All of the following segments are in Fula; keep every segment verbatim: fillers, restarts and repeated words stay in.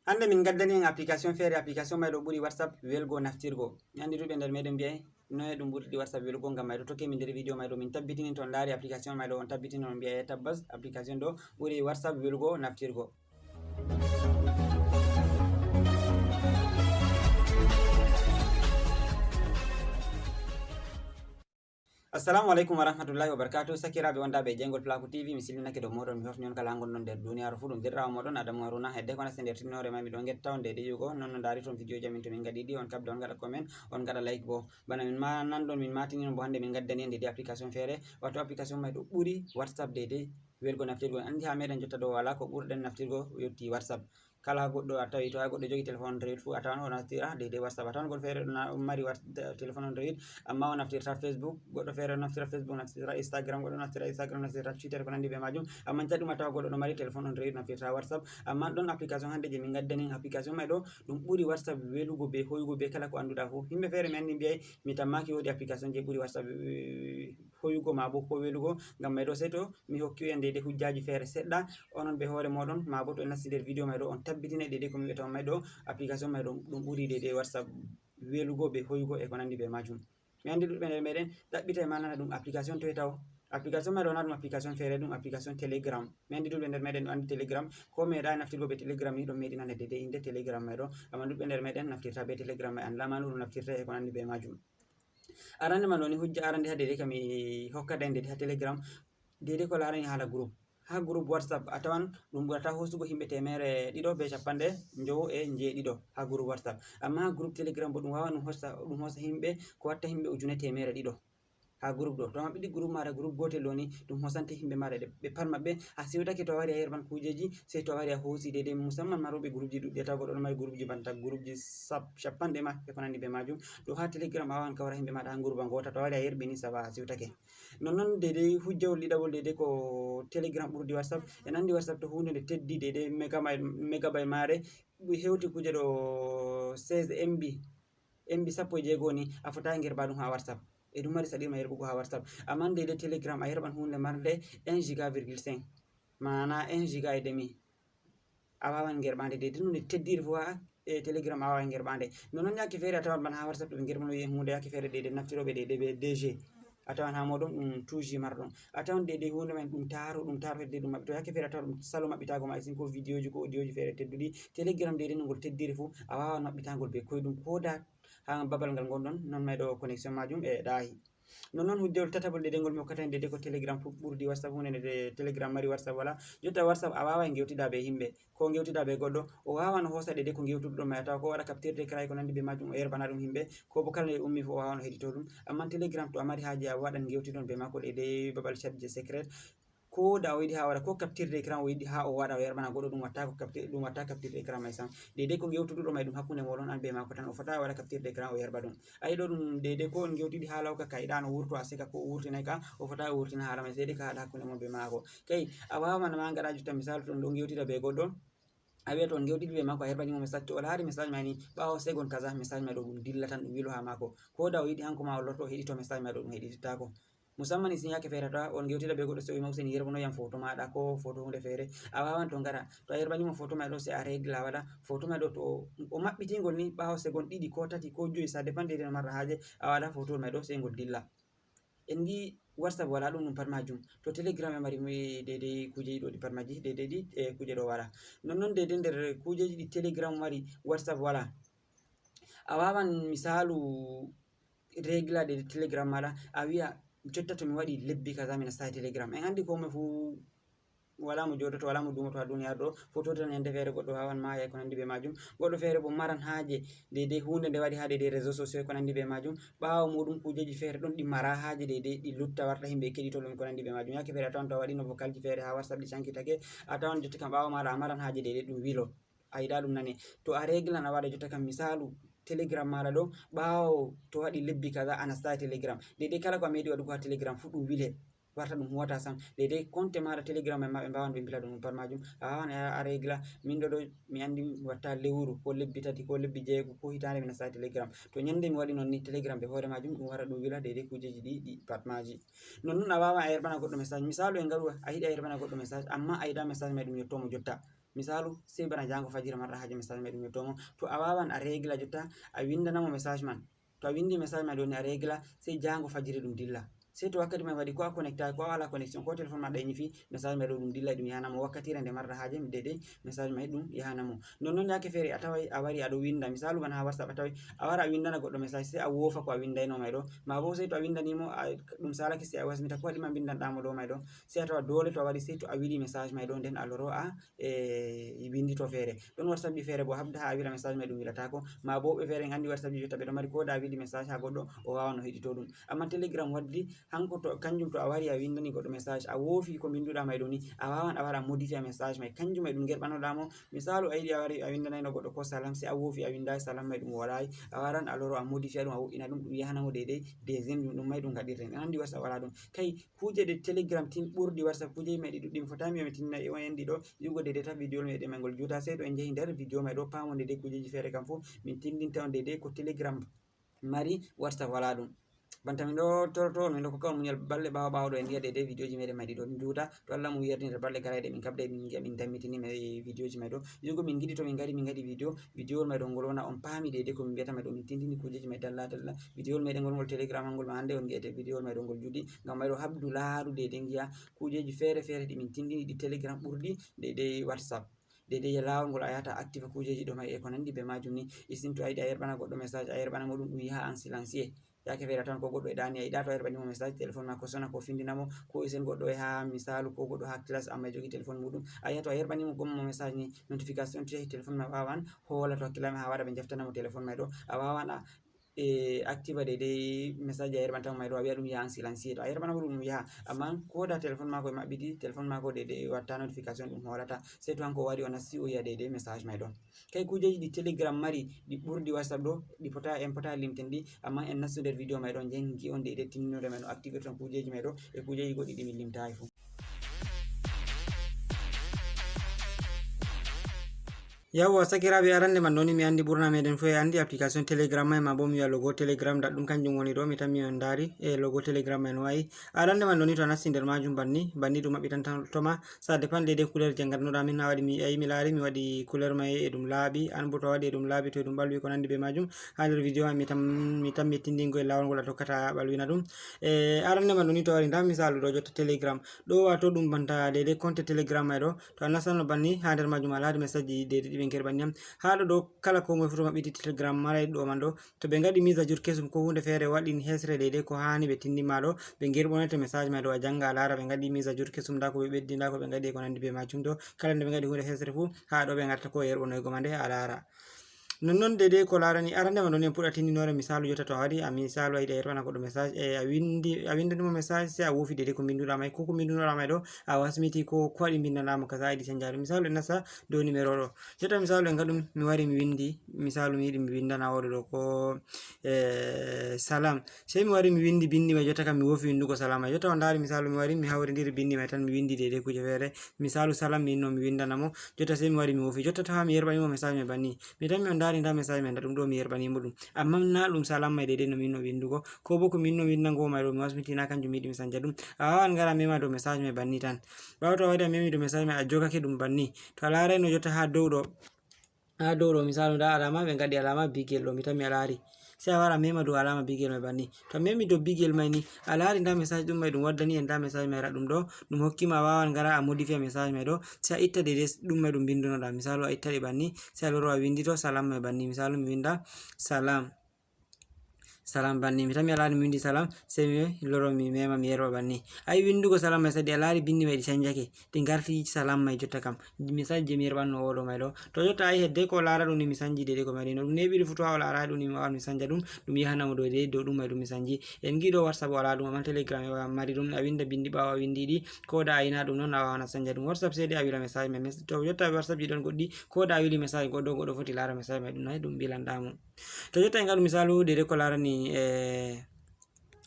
Hannde min ngaddani en application feere, application may ɗo ɓuri WhatsApp welgo naftirgo. Mi anndi ɗuuɗɓe nder meɗen mbiyay noye ɗum ɓurdi WhatsApp welgo, ngam may ɗo tokke min nder video may ɗo min tabbitini to on ndaari application may ɗo, on tabbitini on mbiyay tabbas application ɗo ɓuri WhatsApp welgo naftirgo. Assalamu aleykum wa rahmatullahi wa barakatuh. Sakiraaɓe wondaaɓe e jeyngol Plaku T V, mi silminake dow mooɗon, mi hofni on kala haa ngonɗon nder duniyaaru fuu. Ɗum deerɗiraawo mooɗon Adamu Haruna. Hedde ko nasti nder tinnoore ma, miɗo ngetta on deydey yi'ugo non no ndaari ton video ji amin to min ngaɗi ɗi, on kaɓda, on ngaɗa comment, on ngaɗa like boo. Bana min ma nanɗon min maatini on boo, hannde min ngaddani en deydey application feere, wato application may ɗo ɓuri WhatsApp deydey welgo naftirgo. En anndi haa meɗen jotta ɗo walaa ko ɓurɗen naftirgo yotti WhatsApp. Kala goɗɗo a tawi, to haa goɗɗo jogi téléphone Android fuu, a tawan o naftira deydey WhatsApp. A tawan goɗɗo feere ɗo na mari Whats-, téléphone Android, amma o naftirta Facebook, goɗɗo feere ɗo naftira Facebook, naftira Instagram, goɗɗo naftira Instagram, naftira Twitter, ko nanndi bee maajum. Amma caɗɗum a tawa goɗɗo ɗo mari téléphone Android, naftirta WhatsApp. Amma ɗon application hannde je min ngaddani, application may ɗo ɗum ɓuri WhatsApp welugo bee hoyugo bee kala ko annduɗa fuu. Yimɓe feere mi anndi mbiyay mi tammaaki woodi application je ɓuri WhatsApp, eh, hoyugo maa boo ko welugo, ngam may ɗo sey to mi hokki en deydey hujjaaji feere seɗɗa, onon bee hoore mooɗon, maa boo to en nasti nder video may ɗo, on tabbitina deydey ko mi wi'ata on may ɗo, application may ɗo ɗum ɓuri deydey WhatsApp welugo bee hoyugo e ko nanndi bee maajum. Mi anndi ɗuuɗɓe nder meɗen ɗaɓɓitay ma nana ɗum application toy taw. Application may ɗo na ɗum application feere, ɗum application Telegram. Mi anndi ɗuuɗɓe nder meɗen ɗo anndi Telegram. Ko meeɗaay naftirgo bee Telegram ni ɗon meeɗi nana deydey innde Telegram may ɗo. Amma ɗuuɗɓe nder meɗen naftirta bee Telegram may, an lamanu ɗum naftirta e ko nanndi bee maajum. Arande man woni hujja arande haa deydey ka mi hokkata en deydey haa Telegram. Deydey ko laarani haala group. Haa group WhatsApp a tawan ɗum ɓurata hoosugo yimɓe teemeɗɗe ɗiɗo bee cappanɗe njowo e njeeɗiɗo haa group WhatsApp. Amma haa group Telegram boo ɗum waawan ɗum hoosa, ɗum hoosa yimɓe ko watta yimɓe ujune teemeɗɗe ɗiɗo haa group ɗo. To a maɓɓiti group maaɗa, group gootel ɗo ni, ɗum hoosante yimɓe maaɗa ɗe, ɓe pat maɓɓe. A siwtake to a wari a yerɓan kuujeeji, sey to a wari a hoosi deydey, musamman marooɓe groupji ɗuɗɗi, a tawa goɗɗo ɗo mari groupji banta groupji sap-, cappanɗe ma e ko nanndi bee maajum. Ɗo haa Telegram a waawan kawra yimɓe maaɗa haa group ngoota, to a wari a yerɓini ça va, a siwtake. Nonnon deydey hujjawol ɗiɗawol deydey ko Telegram ɓurdi WhatsApp. En anndi WhatsApp to huunde nde teddi deydey megabyte, megabyte maare ɓuri hewti kuuje ɗo seize M B, M B sappo e jeego ni, a fotaay ngerba ɗum haa WhatsApp. E ɗum mari saɗirma yerɓugo haa WhatsApp. Amma deydey Telegram a yerɓan huunde marnde un giga virgule cinq, maana un giga et demi. A waawan ngerɓaande deydey no nde teddiri fuu haa e Telegram a waawan ngerɓaande. Nonnon yaake feere a tawan bana haa WhatsApp to ɓe ngerɓano huunde, yaake feere deydey naftirooɓe deydey bee deux G. A tawan haa mooɗon ɗum two G marɗon. A tawan deydey huunde man ɗum taaro, ɗum taaro hedde ɗum maɓɓito. Yaake feere a tawan ɗum salo maɓɓitaago ma, e sin ko videoji ko audioji feere tedduɗi. Telegram deydey no ngol teddiri fuu, a waawan maɓɓitaangol bee koyɗum, ko da haa babal ngal ngonɗon, non may ɗo connexion maajum e ɗaahi. Nonnon hujjawol tatabol deydey ngol mi hokkata en deydey ko Telegram fu-, ɓurdi WhatsApp, huunde nde Telegram mari WhatsApp walaa. Jotta WhatsApp a waawaay ngewtida bee yimɓe, ko ngewtida bee goɗɗo, o waawan o hoosa deydey ko ngewtuɗon may, a tawa ko waɗa capture d'écran e ko nanndi bee maajum, o yerɓana ɗum yimɓe, ko boo kala nde ummi fu o waawan o heɗito ɗum. Amma Telegram to a mari haaje a waɗan ngewtidon bee maako deydey babal chat je secret, ko da o yiɗi haa o waɗa, ko capture d'écran o yiɗi haa o waɗa, o yerɓana goɗɗo, ɗum wattaako capture, ɗum watta capture d'écran may sam. Deydey ko ngewtuɗon may ɗum hakkunde mooɗon an bee maako tan, o fotaay o waɗa capture d'écran o yerɓa ɗum. A yi ɗo ɗum deydey ko on ngewtidi haala o ka, ka yiɗaano wurto a seka ko o wurtinay ka, o fotaay o wurtina haala may, sey dei ka haɗa hakkunde mon bee maako. Kay, a waawan ma ngaɗa jotta misaalu to on ɗo ngewtida bee goɗɗo, a wi'a to on ngewtidi bee maako a yerɓani mo message, to o laari message may ni, ɓaawo segon kaza message may ɗo ɗum dilla tan ɗum wilo haa maako. Ko da o yiɗi hanko ma o lorto o heɗito message may ɗo ɗum heɗitaako. Musamman isin yaake feere to on ngewtida bee goɗɗo sey o wi'a ma useni yerɓano yam foto maaɗa ko foto huunde feere, a waawan to ngaɗa. To a yerɓani mo foto may ɗo sey a regla a waɗa foto may ɗo to o, o maɓɓitingol ni ɓaawo segon ɗiɗi ko tati ko joyi, ça dépend deydey no marɗa haaje, a waɗa fotowol may ɗo sey ngol dilla. En ngi WhatsApp walaa ɗum, ɗum pat maajum. To Telegram e mari mi deydey kuujeji ɗo ɗi pat maaji, deydey ɗi e kuuje ɗo walaa. Nonnon deydey nder kuujeji ɗi Telegram mari WhatsApp walaa. A waawan misaalu regla deydey Telegram maaɗa, a wi'a jotta to mi waɗi lebbi kaza mi nastaay Telegram. En anndi koo moy fuu walaa mo jooɗoto, walaa mo duumoto haa duniyaaru ɗo. Fotowol tan nyannde feere goɗɗo waawan maaya e ko nanndi bee maajum. Goɗɗo feere boo maran haaje deydey huunde nde waɗi haa deydey réseaux sociaux e ko nanndi bee maajum. Ɓaawo muuɗum kuujeji feere ɗon ɗi mara haaje deydey ɗi lutta warta yimɓe keɗito ɗum e ko nanndi bee maajum. Yaake feere a tawan to a waɗino vocalji feere haa WhatsApp ɗi cankitake, a tawan jotta kam ɓaawo maaɗa a maran haaje deydey ɗum wilo. A yiɗa ɗum nane. To a reglan a waɗa jotta kam misaalu Telegram maaɗa ɗo, ɓaawo to waɗi lebbi kaza a nastaay Telegram. Deydey kala ko a meeɗi waɗugo haa Telegram fuu ɗum wile. Warta ɗum huwata sam. Deydey compte maaɗa Telegram may ma ɓe mbaawan ɓe mbila ɗum, ɗum pat maajum. A waawan a, a regla, min ɗo ɗo mi anndi mi watta lewru ko lebbi tati ko lebbi jeego ko hitaande mi nastaay Telegram. To nyannde mi waɗi non ni Telegram bee hoore maajum ɗum wara ɗum wila deydey kuujeji ɗi, ɗi pat maaji. Nonnon a waawan a yerɓana goɗɗo message. Misaalu en ngaɗu a yiɗi a yerɓana goɗɗo message amma a yiɗa message may ɗum yotto mo jotta. Misalu, sey bana jaango fajiri marɗa haaje message may ɗum yotto mo. To a wawan a regla jotta, a windana mo message man. To a windi message may ɗo ni a regla, sey jaango fajiri ɗum dilla. Sey to wakkati may waɗi ko a connecta, ko a wala connexion, ko téléphone ma ɗa e ñifi, message may ɗo ɗum dilla, ɗum yahana mo wakkatire nde marɗa haaje, mi dede message may ɗum yahana mo. Non non yaake feere a taway a wari a ɗo winda, misalu bana ha WhatsApp a taway a wara a windana goɗɗo message, sey a woofa ko a windayno may ɗo. Ma bo sey to a windani mo, a, ɗum salake, sey a wasmita ko waɗi ma mbindanɗa mo ɗo may ɗo. Sey a tawa dole to a wari sey to a wili message may ɗo, nden a loro a, e, windito feere. Ɗon WhatsApp ji feere bo habda ha a wila message may ɗum wilatako. Ma bo woɓɓe feere en andi WhatsApp ji jotta ɓe ɗo mari ko da a wili message ha goɗɗo, o wawan o heɗito ɗum. Amma Telegram waddi hanko to, kanjum to a wari a windani goɗɗo message, a woofi ko mbinduɗa may ɗo ni, a wawan a wara a modifier message may. Kanjum may ɗum gerɓanoɗa mo. Misalu a yiɗi a wari a windanayno goɗɗo ko salam, sey a woofi a windayi salam may ɗum waɗayi, a waran a loro a modifier ɗum, a woɗɗina ɗum, ɗum yahana mo deydey deuxième ɗum, ɗum may ɗum gaɗirten. En andi WhatsApp wala ɗum. Kay, kuje ɗe Telegram tin ɓurɗi WhatsApp, kujeji may ɗi ɗuɗɗi, mi fotani mi tinna e o en ɗi ɗo, yugo dede ta video meɗen may ngol juuta, sey to en jehi nder video may ɗo, pamon dede kujeji feere kam fof, min tindinta on dede ko Telegram mari, WhatsApp wala ɗum. Banta min ɗo toroto on, min ɗo kokka on muñal balɗe ɓawo ɓawo ɗo en ngiya dede videoji meɗen may ɗi ɗo juuta, to Allah mum yerdinta balɗe garayɗe min kabda min ngiya min dammitini may videoji may ɗo. Yugo min giɗi to min ngari min ngadi video, video may ɗo ngol wona on paami dede ko min mbiyata may ɗo, min tindini kujeji may dalla dalla. Video meɗen ngol ngol Telegram ngol ma hande on ngi'ete video may ɗo ngol juuti. Ngam may ɗo habdu laaru dede ngiya kujeji feere feere ɗi min tindini ɗi Telegram ɓurɗi dede WhatsApp. Dede laawol ngol a yahata active kujeji ɗo may e ko nandi be majum ni. Isin to a yiɗi a yerɓana goɗɗo message, a yerɓana mo ɗum, ɗum yaha en silencieux. Yaake feere tan ko goɗɗo e dani a yiɗa to a yerɓani mo message, téléphone ma ko sona ko findina mo, ko isen goɗɗo e ha misalu ko goɗɗo ha classe amma e jogi téléphone muɗum. A yiya to a yerɓani mo gommo message ni, notification to yahi téléphone ma wawan hoola to hakkilama ha waɗa ɓe jaftana mo téléphone may ɗo. A wawan a, e, activa dede message a yerɓanta mo may ɗo, a wiya ɗum yaha en silencieux. To a yerɓana mo ɗum, ɗum yaha. Amma ko da téléphone mako e maɓɓiti, téléphone mako dede watta notification ɗum hoolata. Sey to hanko wari o nasti o yiya dede message may ɗon. Kay kujeji ɗi Telegram mari ɗi ɓurɗi WhatsApp ɗo, ɗi pota, en pota limten ɗi, amma en nastu nder video may ɗo, njengi on dede tinninore may no active ton kujeji may ɗo, e kujeji goɗɗi ɗi min limtayi fu. Yawwa, sakiraaɓe, arande man ɗoni mi andi ɓurna meɗen fof e andi application Telegram may, ma bo mi wiya logo Telegram, ndaɗɗum kanjum woni ɗo, mi tammi on ndaari e logo Telegram may no wayi. Arande man ɗoni to a nasti nder majum banni, banni ɗum maɓɓitan tan toma, ça dépend dede couleur je ngadnoɗa min, a waɗi mi, ayi mi laari mi waɗi couleur may e ɗum laaɓi, an bo to a waɗi e ɗum laaɓi to e ɗum ɓalwi ko nandi be majum, ha nder video am mi tam-, mi tammi tindingo e lawol ngol a tokkata ɓalwina ɗum. E arande man ɗoni to a wari nda misalu ɗo jotta Telegram, ɗo wato ɗum banta dede compte Telegram may ɗo, to a nastano banni ha nder majum a laari message ji dede ɗi ɓe gerɓani am. Ha ɗo ɗo kala ko moye foto maɓɓiti Telegram maray ɗo man ɗo. To ɓe ngaɗi mise à jour kesum ko hunde feere waɗi hesre dede ko hani ɓe tindinma ɗo, ɓe gerɓonete message ma ɗo a janga a laara ɓe ngaɗi mise à jour kesum, nda ko ɓe ɓeddi, nda ko ɓe ngaɗi e ko nandi be majum ɗo. Kala nde ɓe ngaɗi hunde hesre fu ha ɗo ɓe ngaɗata ko yerɓonoygo ma nde a laara. Nonnon dede ko larani arande ma ɗon en puɗɗa tindinore misalu jotta to a waɗi a misalu a yiɗi a yerɓana goɗɗo message e a windi, a windani mo message sey a woofi dede ko mbinduɗa may, ko ko mbinduɗa may ɗo a wasmiti ko, ko waɗi mbindanɗa mo kaza a yiɗi canja ɗum. Misalu en nasta dow numéro ɗo. Jotta misalu en ngaɗum mi wari mi windi, misalu mi yiɗi mi windana oɗo ɗo ko, e, salam. Sey mi wari mi windi bindi may jotta kam mi woofi windugo salam may. Jotta on ndaari misalu mi wari mi hawrindiri bindi may tan mi windi dede kuje feere. Misalu salam mi inno mi windana mo. Jotta sey mi wari mi woofi. Jotta tawa mi yerɓani mo message may banni. Mi tammi on ndaari nda message may nda ɗum ɗo mi yerɓani mo ɗum. Amma na ɗum salam may dede no mi inno windugo. Ko bo ko mi inno windango may ɗo mi wasmiti na kanjum mi yiɗi mi sanja ɗum. A wawan ngara mema dow message may banni tan. Ɓawo to a waɗi a memi dow message may a jogake ɗum banni. To a laaray no jotta ha dow ɗo. Ha dow ɗo misalu nda alama ɓe ngaɗi alama bigel ɗo mi tammi a laari. Sey a wara mema dow alama bigel may banni. To a memi dow bigel may ni a laari nda message ɗum may ɗum waddani en nda message may ra ɗum ɗo. Ɗum hokkima a wawan ngara a modifier message may ɗo. Sey a itta dede ɗum may ɗum mbindunoɗa. Misalu a itta ɗi banni. Sey a loro a windito salam may banni. Misalu mi winda salam. Salam banni. Mi tammi a laari mi windi salam. Sey mi loro mi mema mi yerɓa banni. Ayi windugo salam may sadi a laari bindi may ɗi canjake. Ɗi ngarti salam may jotta kam. Message je mi yerɓanno oɗo may ɗo. To jotta ayi hedde ko laara ɗum ni mi sanji dede ko mari no. Ɗum neɓiri fu to a o laara ɗum ni mi wawan mi sanja ɗum. Ɗum yahana mo dow dede dow ɗum may ɗum mi sanji. En ngiɗo WhatsApp wala ɗum amma Telegram e mari ɗum. A winda bindi ɓawo a windi ɗi. Ko da a yina ɗum non a wawan a sanja ɗum. WhatsApp sey de a wila message may. Mes-, to jotta WhatsApp ji ɗon goɗɗi. Ko da a wili message goɗɗo, goɗɗo foti laara message may ɗum nay ɗum mbilanɗa mo. To jotta en ngaɗu misalu dede ko larani e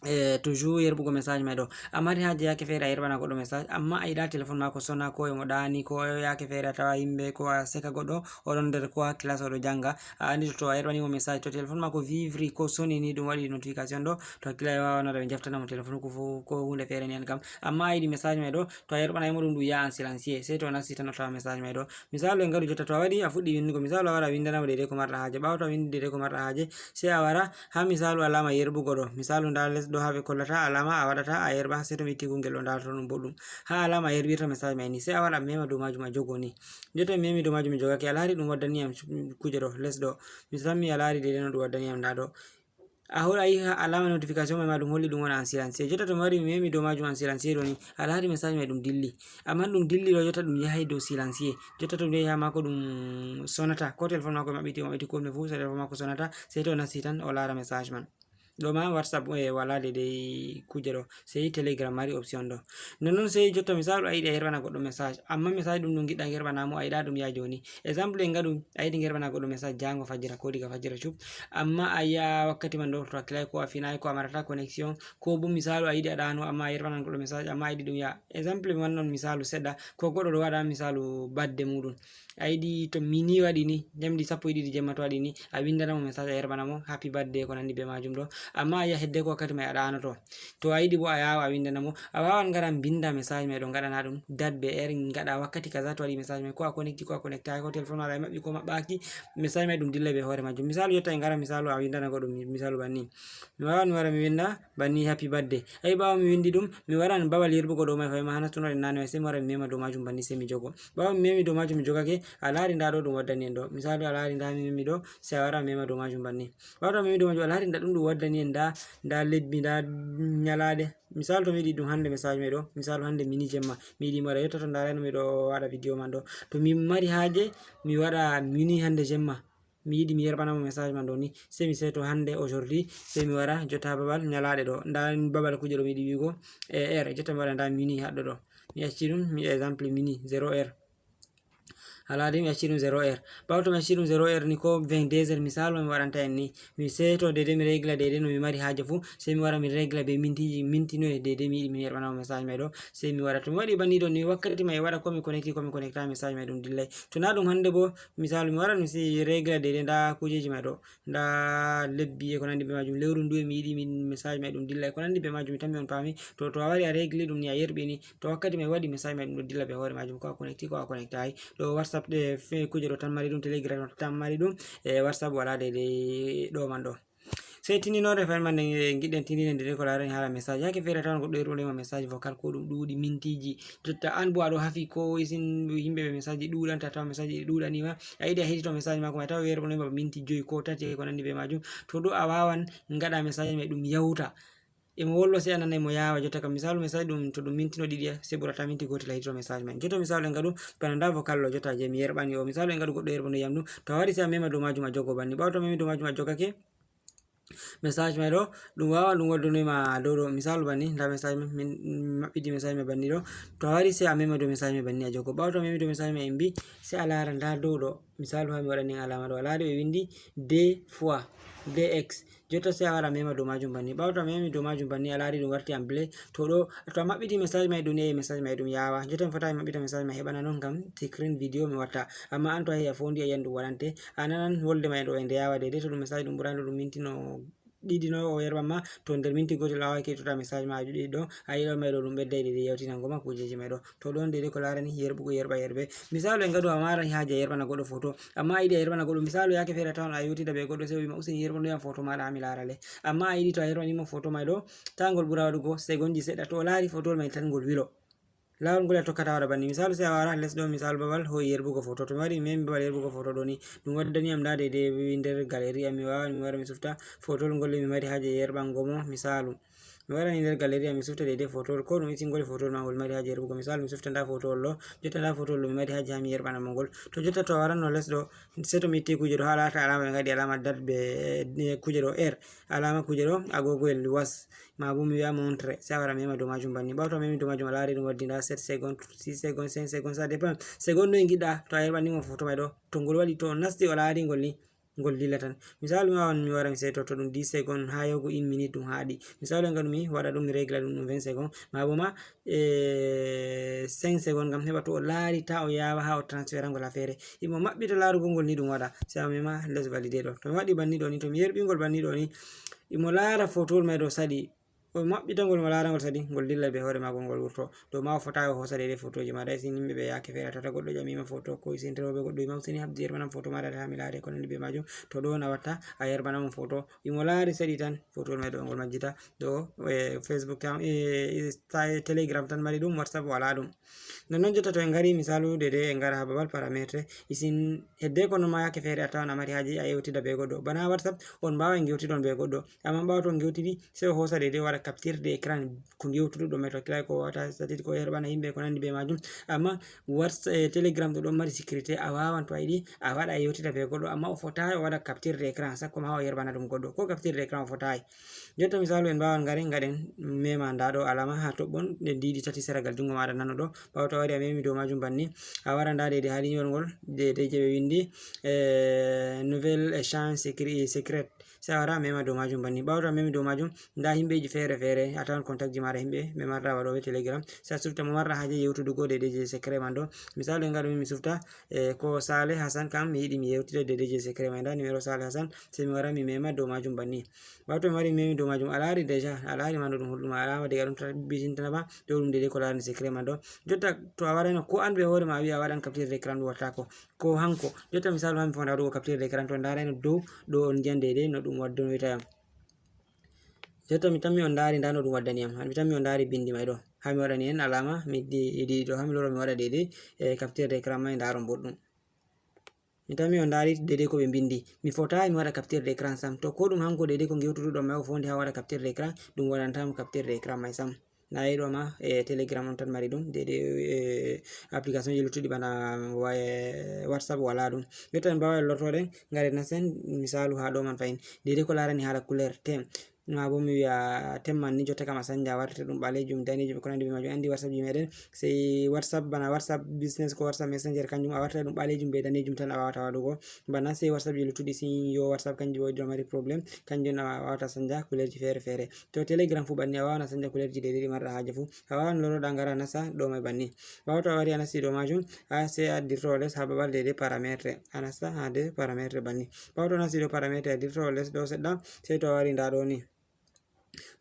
e toujours yerɓugo message may ɗo. A mari haaje yaake feere a yerɓana goɗɗo message, amma a yiɗa téléphone ma ko sona, ko emo ɗaani, ko yaake feere a tawa yimɓe, ko a seka goɗɗo, oɗon nder ko a classe oɗo janga, a andi to, to a yerɓani mo message, to téléphone ma ko vivri, ko soni ni, ɗum waɗi notification ɗo, to hakkila e wawa nada ɓe jaftana mo téléphone ko fo, ko hunde feere ni en kam. Amma a yiɗi message may ɗo, to a yerɓanay mo ɗum, ɗum yaha en silencieux, sey to o nasti tan o tawa message may ɗo. Misalu en ngaru jotta, to a waɗi a fuɗɗi windugo, misalu a wara a windana mo deydey ko marɗa haaje, ɓawo to a windi deydey ko marɗa haaje, sey a wara ha misalu alama yerɓugo ɗo, misalu nda les ɗo ha ɓe kollata alama a waɗata a yerɓa, sey to mi itti kungel ɗo nda to ɗum boɗɗum. Ha alama a yerɓirta message may ni, sey a wara a mema dow majum a jogo ni. Jotta mi memi dow majum mi jogake, a laari ɗum waddani yam kuje ɗo les ɗo, mi tammi a laari deydey no ɗum waddani yam nda ɗo. A hola yi alama notification may ma ɗum holli ɗum wona en silencieux. Jotta to mi wari mi memi dow majum en silencieux ɗo ni, a laari message may ɗum dilli. Amma ɗum dilli ɗo, jotta ɗum yahay dow silencieux. Jotta to ɗum yahi ha mako ɗum sonata, ko téléphone mako maɓɓiti, o maɓɓiti ko ɗume fu, so téléphone mako sonata, sey to o nasti tan o laara message man. Ɗo ma WhatsApp, e, wala deydey kuje ɗo, sey Telegram mari option ɗo. Non non sey jotta misalu a yiɗi a yerɓana goɗɗo message, amma message ɗum ɗum giɗɗa yerɓana mo, a yiɗa ɗum yaha joni. Exemple en ngaɗu, a yiɗi yerɓana goɗɗo message jango fajjira ko diga fajjira cup, amma a yiya wakkati man ɗo to hakkilay ko a finay ko a marata connexion, ko bo misalu a yiɗi a ɗano amma a yerɓanan goɗɗo message amma a yiɗi ɗum yaha. Exemple mi wannon misalu seɗɗa, ko goɗɗo ɗo waɗa misalu badde muɗum. A yiɗi to mini waɗi ni, njamdi sappo e ɗiɗi jemma to waɗi ni, a windana mo message a yerɓana mo happy birthday ko nandi be majum ɗo. Amma a yiya hedde ko wakkati may a ɗanoto. To a yiɗi bo a yawa a windana mo, a wawan ngara mbinda message may ɗo ngaɗana ɗum date be heure, ngaɗa wakkati kaza to waɗi message may, ko a connecti ko a connectay, ko téléphone maɗa e maɓɓi ko maɓɓaki, message may ɗum dillay be hoore majum. Misalu jotta e ngara misalu a windana goɗɗo mi-, misalu banni. Mi wawan mi wara mi winda banni happy birthday. Ayi ɓawo mi windi ɗum, mi waran babal yerɓugo ɗo may fay ma ha nattunoɗen nane may, sey mi wara mi mema dow majum banni sey mi jogo. Ɓawo mi memi dow majum mi jogake, a laari nda ɗo ɗum waddani en ɗo. Misalu a laari nda mi memi ɗo, sey a wara a mema dow majum banni. Ɓawo to a memi dow majum a laari nda ɗum ɗum waddani en nda, nda lebbi, nda nyalaɗe. Misalu to mi yiɗi ɗum hande message may ɗo, misalu hande mini jemma. Mi yiɗi mi waɗa, yotta to ndarayno mi ɗo waɗa video man ɗo. To mi mari haaje mi waɗa mini hande jemma. Mi yiɗi mi yerɓana mo message man ɗo ni. Sey mi seto hande aujourd'hui, sey mi wara jotta babal nyalaɗe ɗo. Nda babal kuje ɗo mi yiɗi wi'ugo, e, heure. Jotta mi waɗa nda mini haɗɗo ɗo. Mi acci ɗum, mi exemple mini zéro heure. A laari mi acci ɗum zéro heure. Ɓawo to mi acci ɗum zéro heure ni ko vingt-deux heures misalu mi waɗanta en ni. Mi seto deydey mi régla deydey no mi mari haaje fu. Sey mi wara mi régla be mintiji, minti noye deydey mi yiɗi mi yerɓana mo message may ɗo. Sey mi waɗa. To mi waɗi banni ɗo ni wakkati may waɗa ko mi connecti ko mi connecta message may ɗum dillay. To na ɗum hande bo, misalu mi waran mi si régla deydey nda kujeji may ɗo. Nda lebbi e ko nandi be majum, lewru ndu e mi yiɗi min message may ɗum dilla e ko nandi be majum, mi tammi on paami. To, to a wari a régli ɗum ni a yerɓini, to wakkati may waɗi message may ɗum ɗo dilla be hoore majum, ko a connecti ko a connectay. Ɗo WhatsApp ɗe fe-, kuje ɗo tan mari ɗum, Telegram tan mari ɗum, e WhatsApp wala deydey ɗo man ɗo. Sey tindinore fen man nde giɗɗen tindinde nde ko larani haala message. Yaake feere tawan goɗɗo yerɓonoy ma message vocal ko ɗum ɗuuɗi mintiji. Jotta an bo aɗo hafi ko isin yimɓe ɓe message ɗi ɗuuɗanta, tawa message ɗi ɗuuɗani ma. A yiɗi a heɗito message mako ma tawa yerɓonoy ma minti joyi ko tati e ko nandi be majum. To ɗo a wawan ngaɗa message mai ɗum yawta. E mo wolwa sey a nanay mo yawa. Jotta kam misalu message ɗum to ɗum minti no ɗiɗi sey ɓurata minti gotel a heɗito message mai. Jotta misalu en ngaɗu bana nda vocal ɗo jotta je mi yerɓani o. Misalu en ngaɗu goɗɗo yerɓonoy yam ɗum. To a wari sey a mema dow majum a jogo banni. Ɓawo to a memi dow majum a jogake, message mai ɗo, ɗum wawan ɗum waddunoy ma dow ɗo. Misalu banni, nda message mai, min maɓɓiti message mai banni ɗo. To a wari sey a mema dow message mai banni a jogo. Ɓawo to a memi dow message mai en mbi, sey a lara nda dow ɗo. Misalu ha mi waɗani en alama ɗo. A lari ɓe windi deux fois, deux X. Jotta sey a wara a mema dow majum banni. Ɓawo to a memi dow majum banni, a lari ɗum warti en bleu. To ɗo, to a maɓɓiti message mai ɗum, e message mai ɗum yawa. Jotta mi fotani maɓɓita message mai heɓana non kam screen video mi watta. Amma an to a yahi a fondi a yiyan ɗum waɗante. A nanan wolde mai ɗo e nde yawa deydey to ɗum message ɗum ɓurano ɗum minti no ɗiɗi no o yerɓan ma, to nder minti gotel a wawai keɗitota message ma a ɗiɗi ɗo, a yiɗan mai ɗo ɗum ɓedday deydey yawtinango ma kujeji mai ɗo. To ɗon deydey ko larani yerɓugo yerɓa yerɓe. Misalu en ngaɗu a mari haaje a yerɓana goɗɗo photo, amma a yiɗi a yerɓana goɗɗo, misalu yaake feere a tawan a yewtida be goɗɗo sey o wima useni yerɓanoyam photo maɗa ha mi lara le. Amma a yiɗi to a yerɓani mo photo mai ɗo, ta ngol ɓura waɗugo segonji seɗɗa, to o lari photo mai tan ngol wilo. Lawol ngol a tokkata waɗa banni. Misalu sey a wara les ɗo, misalu babal ho yerɓugo photo. To mi wari mi memi babal yerɓugo photo ɗo ni, ɗum waddani yam nda deydey nder galerie am, mi wawan mi wara mi sufta photol ngol mi mari haaje yerɓango mo. Misalu mi warani nder galerie am mi sufta deydey photol ko ɗum itingol photol ma ngol mari haaje yerɓugo. Misalu mi sufta nda photol ɗo, jotta nda photol ɗo mi mari haaje ha mi yerɓana mo ngol. To jotta to a waranno les ɗo, sey to mi itti kuje ɗo ha larta alama ɓe ngaɗi alama date be, e, kuje ɗo heure, alama kuje ɗo agogoyel was. Ma bo mi wi'a montre, sey a wara mema dow majum banni. Ɓawo to a memi dow majum a lari ɗum waddi nda sept secondes, six secondes, cinq secondes, ça dépend. Seconde noye ngiɗɗa, to a yerɓani mo photo mai ɗo, to ngol waɗi to o nasti o lari ngol ni, ngol dilla tan. Misalu ma on, mi wara mi seytorto ɗum dix secondes ha yahugo une minute, ɗum haaɗi. Misalu en ngaɗu mi waɗa ɗum, mi regla ɗum ɗum vingt secondes, ma bo ma e cinq secondes, ngam heɓa to o laari ta o yawa ha o transfera ngol ha feere. Imo maɓɓita laarugol ngol ni ɗum waɗa, sai o mema les validé ɗo. To mi waɗi banni ɗo ni, to mi yerɓi ngol banni ɗo ni, imo laara fotowol mai ɗo saɗi. O maɓɓita ngol, mo laara ngol saɗi, ngol dilla be hoore maagol, ngol wurto. Dow ma o fotaay o hoosa deydey fotoji ma. Dai sin yimɓe ɓe yaake feere a tawata goɗɗo ƴami ma foto, ko isin rewo be goɗɗo wi ma useni habdi yerɓanam foto ma, dai ha mi laare ko nandi be majum. To ɗo na watta a yerɓanam foto. Imo laari saɗi tan, fotowol mai ɗo ngol majjita. Ɗo, e, Facebook tan, e, Insta, e, Telegram tan mari ɗum, WhatsApp wala ɗum. Non non jotta to en ngari misalu deydey en ngara ha babal parametre, isin hedde ko non ma yaake feere a tawan a mari haaje a yewtida be goɗɗo. Bana ha WhatsApp on mbawai ngewtidon be goɗɗo. Amma ɓawo to on ngewtidi, sai o hoosa deydey o waɗa capture d'écran ko ngewtuɗo ɗo mai, to kilai ko wata statistique ko yerɓana yimɓe ko nandi be majum. Amma WhatsApp, e, Telegram ɗo ɗon mari sécurité, a wawan to a yiɗi a waɗa a yewtida be goɗɗo, amma o fotaay o waɗa capture d'écran sakko ma o yerɓana ɗum goɗɗo. Ko capture d'écran o fotaay. Jotta misalu en mbawan ngaren ngaɗen mema nda ɗo alama ha toɓɓon ɗe diidi tati seragal jungo maɗa nano ɗo. Ɓawo to a wari a memi dow majum banni, a wara nda deydey ha linyol ngol deydey je ɓe windi, e, nouvel échange secret, secret. Sai a wara a mema dow majum banni. Ɓawo to a memi dow majum, nda himɓeji feere feere, a tawan contact ji maɗa, himɓe ɓe marɗa waɗoɓe Telegram. Sai a sufta mo marɗa haaje yewtudugo deydey je secret man ɗo. Misalu en ngaɗu mi, mi sufta, e, ko Saleh Hassan, kam mi yiɗi mi yewtida deydey je secret man. Nda numéro Saleh Hassan, sai mi wara mi mema dow majum banni. Ɓawo to mi wari mi memi dow majum, a laari déjà, a laari man ɗo ɗum holɗum alama diga ɗum tabbitinta ba ɗo ɗum deydey ko laarani secret man ɗo. Jotta to a warayno ko an be hoore ma a wi a waɗan capture d'écran, ɗum wattako. Ko hanko. Jotta misalu ha mi fonda waɗugo capture d'écran, to on ndarayno dow ɗo on ngiyan deydey no ɗum waddanoyta yam. Jotta mi tammi on ndari nda no ɗum waddani yam. Mi tammi on ndari bindi mai ɗo. Ha mi waɗani en alama mi di, di ɗo ha mi loro mi waɗa deydey, e, capture d'écran mai ndaron boɗɗum. Mi tammi on ndari deydey ko ɓe mbindi. Mi fotaay mi waɗa capture d'écran sam. To ko ɗum hanko deydey ko ngewtuɗo ɗo mai o fondi ha waɗa capture d'écran, ɗum waɗanta mo capture d'écran mai sam. Na yiɗo ma, e, Telegram on tan mari ɗum, deydey, e, application ji luttuɗi bana wa-, WhatsApp wala ɗum. Jotta en mbaway lortoɗen, ngaren nasten misalu ha ɗo man fahin. Deydey ko larani hala couleur thème. Ma bo mi wiya thème man ni jotta kam a sanja, wartata ɗum ɓalejum, danejum, ko nandi be majum. Andi WhatsApp ji meɗen, sai WhatsApp bana WhatsApp Business ko WhatsApp Messenger, kanjum a wartata ɗum ɓalejum be danejum tan a wawata waɗugo. Bana sai WhatsApp ji luttuɗi, sin yo WhatsApp kanjum bo ɗo mari problème, kanjum a wawata sanja couleur ji feere feere. To Telegram fu banni, a wawan a sanja couleur ji deydey ɗi marɗa haaje fu. A wawan loroɗa ngara nasta ɗo mai banni. Ɓawo to a wari a nasti ɗo majum, a sai a dirto les ha babal deydey paramètre. A nasta ha de paramètre banni. Ɓawo to a nasti ɗo paramètre, a dirto les ɗo seɗɗa, sai to a wari nda ɗo ni.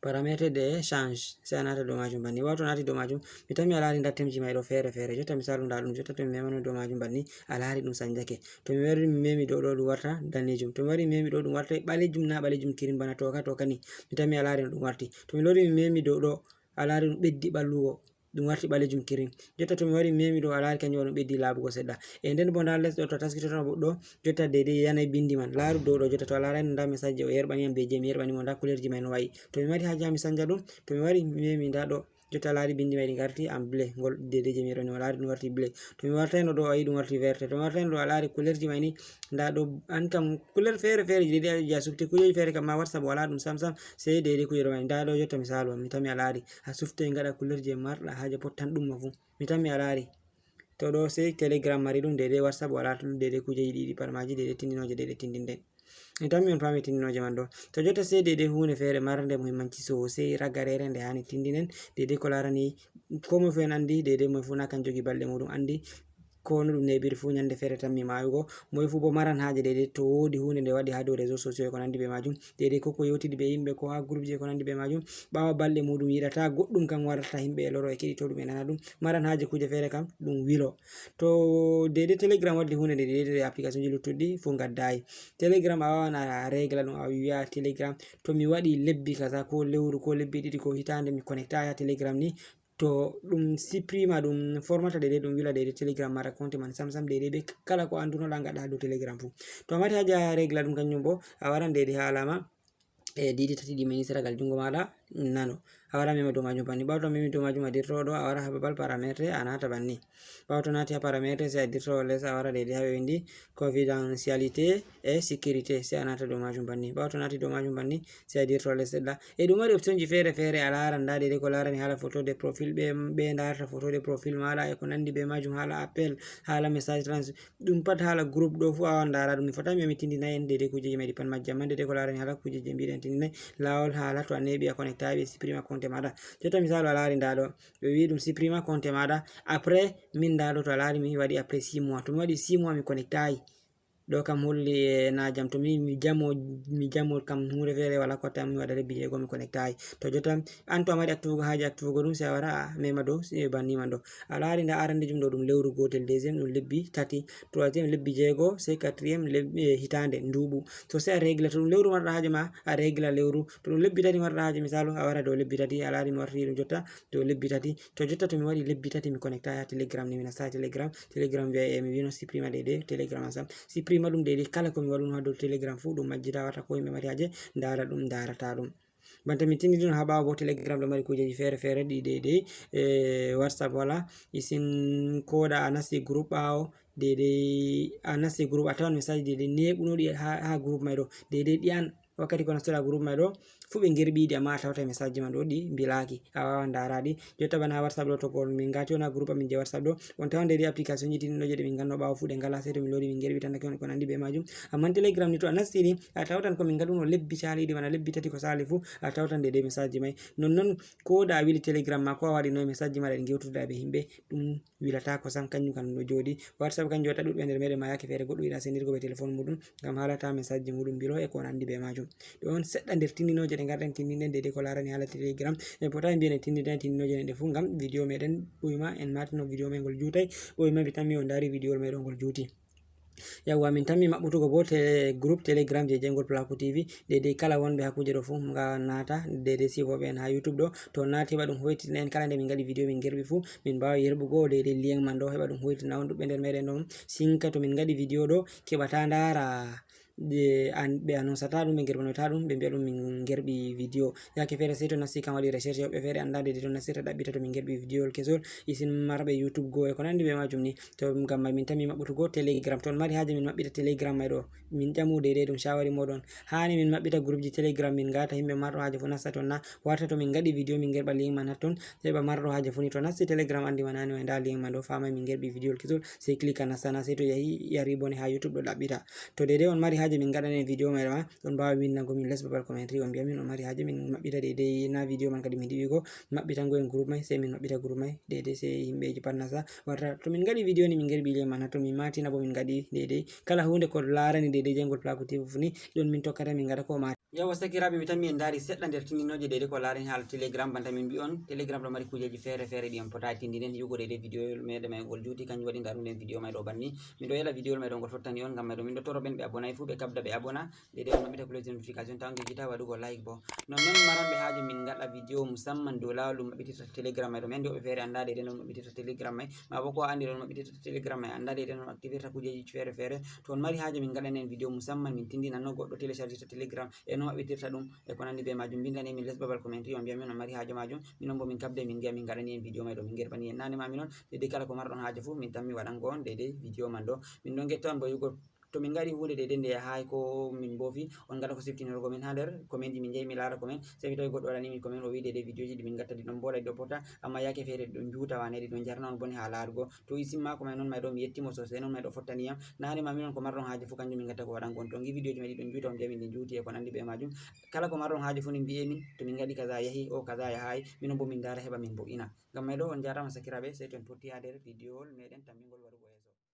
Paramètre de change, sai a nata dow majum banni. Ɓawo to a nati dow majum, mi tammi a laari nda thème ji mai ɗo feere feere. Jotta misalu nda ɗum, jotta to mi memano dow majum banni, a laari ɗum sanjake. To mi wari mi memi dow ɗo ɗum warta danejum. To mi wari mi memi ɗo ɗum warta ɓalejum, na ɓalejum kirim bana toka toka ni. Mi tammi a laari no ɗum warti. To mi lori mi memi dow ɗo, a laari ɗum ɓeddi ɓallugo. Ɗum warti ɓalejum kirin. Jotta to mi wari mi memi ɗo, a laari kanjum waɗi ɗum ɓeddi laaɓugo seɗɗa. E nden bo nda les ɗo to a taskitoto ɗo, jotta deydey yanay bindi man. Laaru dow ɗo jotta to a laarani nda message je o yerɓani yam be je mi yerɓani mo, nda couleur ji mai no wa'i. To mi mari haaje ha mi sanja ɗum, to mi wari mi memi nda ɗo, jotta a laari bindi mai ɗi ngarti en bleu, ngol deydey je mi yerɓani mo, a laari ɗum warti bleu. To mi wartayno ɗo a yi ɗum warti verte. To mi wartayno ɗo a laari couleur ji mai ni, nda ɗo an kam couleur feere feere ji deydey je a sufti, kujeji feere kam ma WhatsApp wala ɗum sam sam. Sai deydey kujeɗo mai. Nda ɗo jotta misalu mi tammi a laari a sufte ngaɗa couleur je marɗa haaje pottan ɗum ma fu. Mi tammi a laari. To ɗo sai Telegram mari ɗum deydey, WhatsApp wala ɗum deydey, kujeji ɗiɗi pat maji deydey tindinoje deydey tindinden. Mi tammi on paami tindinoje man ɗo. To jotta sai deydey hunde feere marnde muhimmanci sosai ragarere nde hani tindinen deydey ko larani ko moy fu en andi deydey moy fu na kan jogi balɗe muɗum andi ko no ɗum neɓiri fu, nyande feere tammi mayugo. Moy fu bo maran haaje deydey to wodi hunde nde waɗi ha dow réseaux sociaux e ko nandi be majum, deydey ko ko yewtidi be yimɓe ko ha groupe je ko nandi be majum, ɓawo balɗe muɗum yiɗata goɗɗum kam warata himɓe e loro e keɗito ɗum e nana ɗum, maran haaje kuje feere kam ɗum wilo. To deydey Telegram waddi hunde nde deydey application ji luttuɗi fu gaddayi. Telegram a wawan a regla ɗum a wiya Telegram to mi waɗi lebbi kaza ko lewru ko lebbi ɗiɗi ko hitande mi connecta ha Telegram ni, to ɗum supprima ɗum formata deydey ɗum wila deydey Telegram mara compte man sam sam deydey be kala ko andunoɗa gaɗa ha dow Telegram fu. To a mari haaje a regla ɗum kanjum bo a waran deydey ha alama e diidi tati ɗi meni seragal jungo maɗa, nano. A wara mema dow majum banni. Ɓawo to a memi dow majum a dirto ɗo, a wara ha babal parametre, a nata banni. Ɓawo to nati ha parametre, sai a dirto les, a wara daidai ha ɓe windi confidentialité et sécurité, sai a nata dow majum banni. Ɓawo to nati dow majum banni, sai a dirto les seɗɗa. E ɗum mari option ji fere fere, a lara nda daidai ko larani hala photo de profil, ɓe, ɓe darata photo de profil maɗa e ko nandi be majum, hala appel, hala message trans, ɗum pat hala groupe ɗo fu a wawan dara ɗum. Mi fotani mi tindinay en daidai kujeji mai ɗi pat majji, amma daidai ko larani hala kujeji mbiɗen tindinay lawol hala to a neɓi a connectayi ɓe supprima compte maɗa. Jotta misalu a lari nda ɗo, ɓe wi ɗum supprima compte maɗa. Après min nda ɗo to a lari mi waɗi après six mois. To mi waɗi six mois mi connectayi. Ɗo kam holli, eh, na jam. To mi, mi jamo, mi jamo kam hunde fere wala ko watta mi waɗa lebbi jeego mi connectayi. To jotta an to a mari activugo haji activugo ɗum sai a wara a mema dow, eh, banni man ɗo. A lari nda arande jum ɗo ɗum lewru gotel, deuxième ɗum lebbi tati, troisième lebbi jeego, sai quatrième leb-, eh, hitande, nduɓu. To sai a régla, to ɗum lewru marɗa haji ma, a régla lewru. To ɗum lebbi tati marɗa haji, misalu, a wara dow lebbi tati, a lari mi warti ɗum jotta dow lebbi tati. To jotta to mi waɗi lebbi tati mi connectayi ha Telegram ni, mi nasta ha Telegram, Telegram wiya e mi wino supprima daidai Telegram ensemble. Supprima ɗum daidai kala ko mi waɗuno ha dow Telegram fu ɗum majjita, wata ko yimɓe mari haje ndara ɗum, ndarata ɗum. Banta min tindini ha ɓawo bo Telegram ɗo mari kujeji fere fere ɗi daidai, eh, WhatsApp wala. Isin koda a nasti groupe ɓawo daidai, a nasti groupe a tawan message daidai neɓunoɗi ha, ha groupe mai ɗo. Daidai ɗi an wakkati ko nastoɗa groupe mai ɗo fu ɓe gerɓiɗi, amma a tawata message man ɗo ɗi mbilaki, a wawan ndaraɗi. Jotta bana ha WhatsApp ɗo, to ko min gati on ha groupe amin je WhatsApp ɗo, on tawan daidai application ji tinno je ɗe min ganno ɓawo fu ɗe ngala, sai to min lori min gerɓi tan ko nandi be majum. Amma Telegram ni to a nasti ni, a tawatan ko min gaɗuno lebbi caliɗi, bana lebbi tati ko sali fu, a tawtan daidai message mai. Non non ko da a wili Telegram ma, ko a waɗi noy message ma ɗen gewtuda be himɓe, ɗum wilata ko sam kanjum kan no jooɗi. WhatsApp kanjum watta ɗuɗɓe nder meɗen ma yake fere goɗɗo yiɗa sendirgo be telefon muɗum ngam halata message ji muɗum bilo e ko nandi be majum. Ɗo on seɗɗa nder tindinoje ɗe ngarɗen tindinɗen daidai ko larani hala Telegram. En potai mbiyen en tindinɗen tindinoje ɗen ɗe fu ngam video meɗen ɓoyma en matino video mai ngol jutai. Ɓoyma mi tammi on dari video meɗen ngol juti. Yawwa, min tammi maɓɓutugo bo te-, groupe Telegram je Jengol Plaku T V. Daidai kala wonɓe ha kuje ɗo fu nga nata, daidai sivoɓe en ha YouTube ɗo. To nati heɓa ɗum hoytina en kala nde min gaɗi video min gerɓi fu, min mbawa yerɓugo daidai lien man ɗo heɓa ɗum hoytina on ɗuɗɓe nder meɗen ɗon. Sinka to min gaɗi video ɗo, keɓata ndara ɗe an-, ɓe annonsata ɗum, ɓe gerɓanoyta ɗum, ɓe mbiya ɗum min gerɓi video. Yake fere sai to nasti kan waɗi recherche, woɓɓe fere anda daidai to nastirta ɗaɓɓita to min gerɓi video kesol. Isin marɓe YouTube go e ko nandi be majum ni. To ngam mai min tammi maɓɓutugo Telegram. To on mari haje min maɓɓita Telegram mai ɗo, min ƴamu daidai ɗum shawari moɗon. Hani min maɓɓita groupe ji Telegram min ngata himɓe marɗo haje fu nasta ton na? Warta to min gaɗi video min gerɓa lien man hatton. Heɓa marɗo haje fu ni to nasti Telegram andi man hani mai nda lien man ɗo, famai min gerɓi video kesol, sai click a nasta na, sai to yahi yari bone ha YouTube ɗo ɗaɓɓita. To daidai on mari haje min gaɗane video mai ma, on mbawa winnago min les babal commentary on mbiya min on mari haje min maɓɓita daidai na video man kadi min diwigo maɓɓitango en groupe mai, sai min maɓɓita groupe mai daidai sai himɓeji pat nasta. Warta to min gaɗi video ni min gerɓi lien man hatton, min matina bo min gaɗi daidai kala hunde ko larani daidai Jengol Plaku T V fu ni ɗon min tokkata min gaɗa ko ma. Yawa sakiraɓe, mi tammi en dari seɗɗa nder tindinoje daidai ko larani hala Telegram. Banta min mbi on Telegram ɗo mari kujeji fere fere ɗi en potai tindinen, yugo daidai video meɗen mai ngol juti, kanjum waɗi ndaruɗen video mai ɗo banni. Min ɗo yela video mai ɗo ngol fottani on, ngam mai ɗo min ɗo toro ɓen ɓe abonai fu ɓe kabda ɓe abona. Daidai on maɓɓita cloche notification taw ngejita waɗugo like bo. Non non maranɓe haje min gaɗa video musamman dow lawol ɗum maɓɓitirta Telegram mai ɗo. Mi andi woɓɓe fere anda daidai non maɓɓitirta Telegram mai. Ma bo ko a andi ɗon maɓɓitirta Telegram mai anda daidai non activirta kujeji fere fere. To on mari haje min gaɗane en video musamman min tindinanno goɗɗo téléchargirta Telegram e no maɓɓitirta ɗum e ko nandi be majum, mbindane min les babal commentary on mbiya min on mari haje majum. Minon bo min kabde min ngiya min gaɗani en video mai ɗo min gerɓani en nane ma minon. Daidai kala ko marɗon haje fu min tammi waɗango on daidai video man ɗo. Min ɗon getta on bo yugo to min gaɗi hunde daidai nde yahayi ko min mbofi, on gaɗa ko siftinirgo min ha nder comment ji, min jeyi min lara comment, sai mi tawi goɗɗo waɗani min comment o wi daidai video ji ɗi min gatta ɗi ɗon mbola ɗi ɗo potta, amma yake fere ɗi ɗon juta wane ɗi ɗon jarna on bone ha larugo. To isin mako mai non mai ɗo mi yettimo sosai, non mai ɗo fottani yam. Nane ma minon ko marɗon haje fu kanjum min gatta ko waɗango on. To on gi video ji mai ɗi ɗon juta on mbiya min ɗi juti e ko nandi be majum. Kala ko marɗon haje fu ni mbiye min to min gaɗi kaza yahi, o kaza yahayi, minon bo min dara heɓa min mbo'ina. Ngam mai ɗo on jarama sakiraɓe, sai to en potti ha nder video meɗen tambingol.